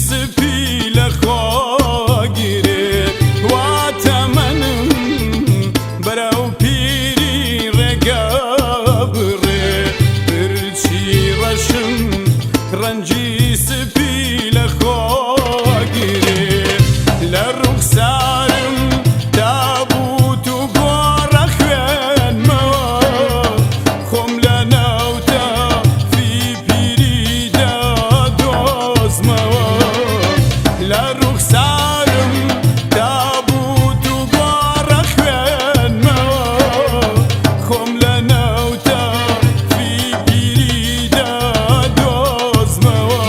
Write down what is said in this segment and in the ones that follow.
سپی لە خۆ گیرێ، وا تەمەنم بەرەو پیری ڕێگا بڕێ. پرچی ڕەشم ڕەنگی سپی لە خۆ گیرێ، لە ڕوخسارم تابوت و گۆڕە خوێنمەوە، خۆم لە ناوتا فی پیریدا دۆزمەوە. لە ڕوخسارم تابوت و گۆڕە خوێنمەوە، خۆم لە ناوتا فی پیریدا دۆزمەوە.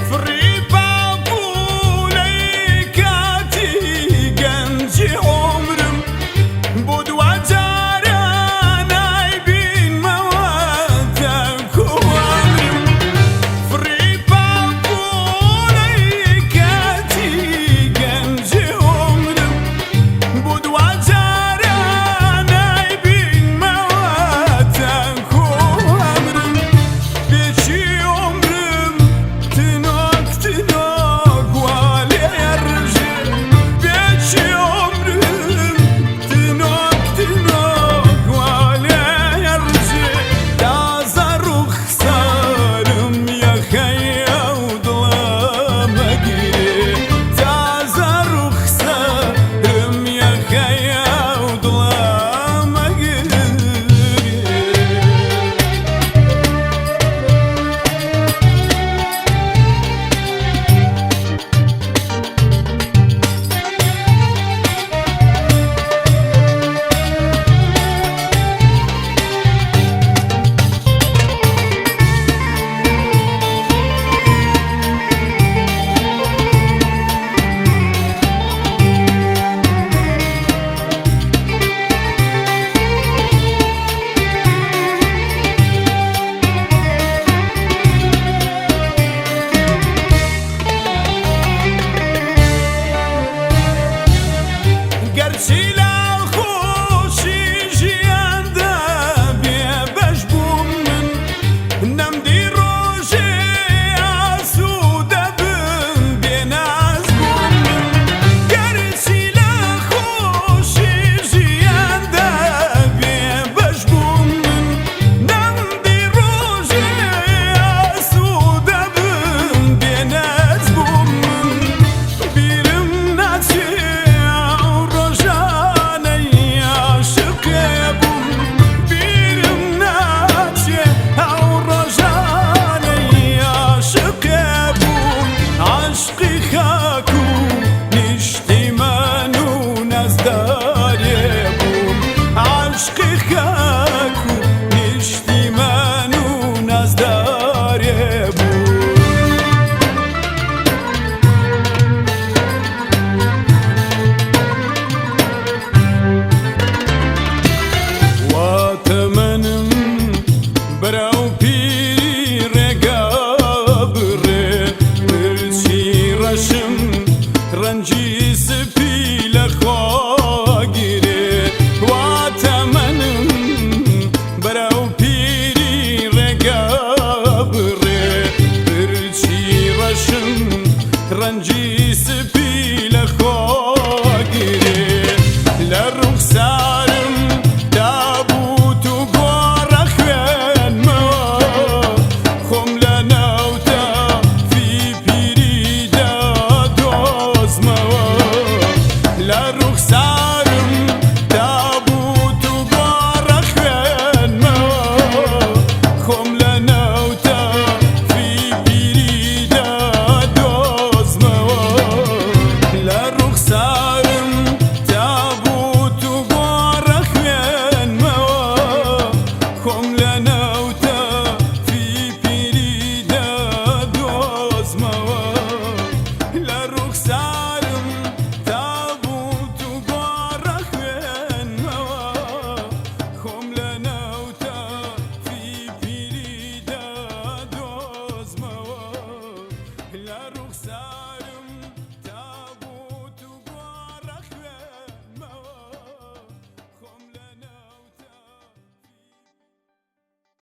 فڕی پاپوولەی کاتی گەنجی عومرم، بۆ دواجارە نایبینمەوە تاکو ئەمرم. فڕی پاپوولەی کاتی گەنجی عومرم، بۆ دواجارە نایبینمەوە تاکو ئەمرم. بێچی عومرم تنۆک تنۆک وا لێ ڕژێ، بێچی عومرم تنۆک تنۆک وا لێ ڕژێ. تازە ڕوخسارم یەخەی ئەو دڵە مەگیرێ، تازە ڕوخسارم یەخەی ئەو دڵە مەگیرێ. گەرچی لە خۆشی ژیاندا بێبەش بووم من، نەمدی ڕۆژێ ئاسوودە بم بێناز بووم من. گەرچی لە خۆشی ژیاندا بێبەش بووم من، نەمدی ڕۆژێ ئاسوودە بم بێناز بووم من. بیرم ناچێ ئەو ڕۆژە ماوە.